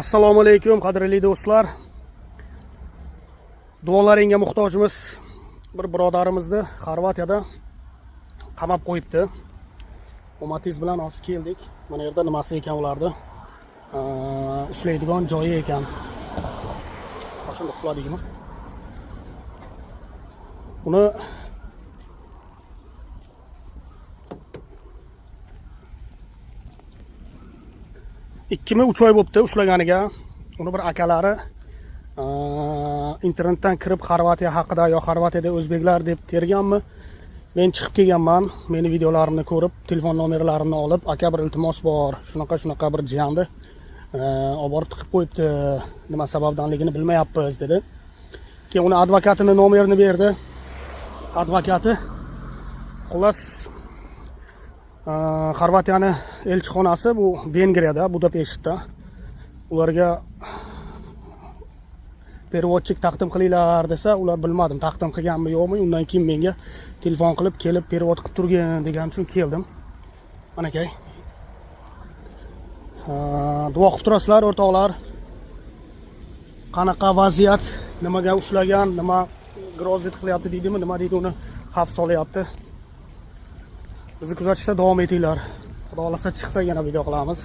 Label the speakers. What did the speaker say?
Speaker 1: Assalomu alaykum, qadrli do'stlar. Duolaringga muhtojmiz. Bir birodarimizni Xorvatiyada qamab qo'yibdi. Matiz bilan hozir keldik. Mana yerda nimasi ekan ularni? Ushlaydigan joyi ekan. Shunda quladikmi? Uni 2 mi 3 oy bo'libdi ushlaganiga. Uni bir akalari internetdan kirib Xorvatiya haqida yo Xorvatiyada o'zbeklar deb terganmi? Men chiqib kelganman. Meni videolarimni ko'rib, telefon nomerlarimni olib, aka, bir iltimos bor, shunaqa shunaqa bir jiyanni olib borib tiqib qo'yibdi, nima sababdanligini bilmayapmiz, dedi. Keyin uni advokatini nomerini berdi. Advokati, xullas, Xorvatiyani elchixonasi bu Vengriyada, Budapeshtda. Ularga переводчик taqdim qilinglar desa, ular bilmadim, taqdim qilganmi, yo'qmi. Undan keyin menga telefon qilib, kelib перевод qilib turgin degan uchun keldim. Manakay. Duo qilib turasizlar, o'rtoqlar. Qanaqa vaziyat, nimaga ushlagan, nima грозит qilyapti deydimi, nima deydi, uni xavf solyapti. Bizni kuzatishda davom etinglar. Xudo xohlasa, chiqsa yana video qilamiz.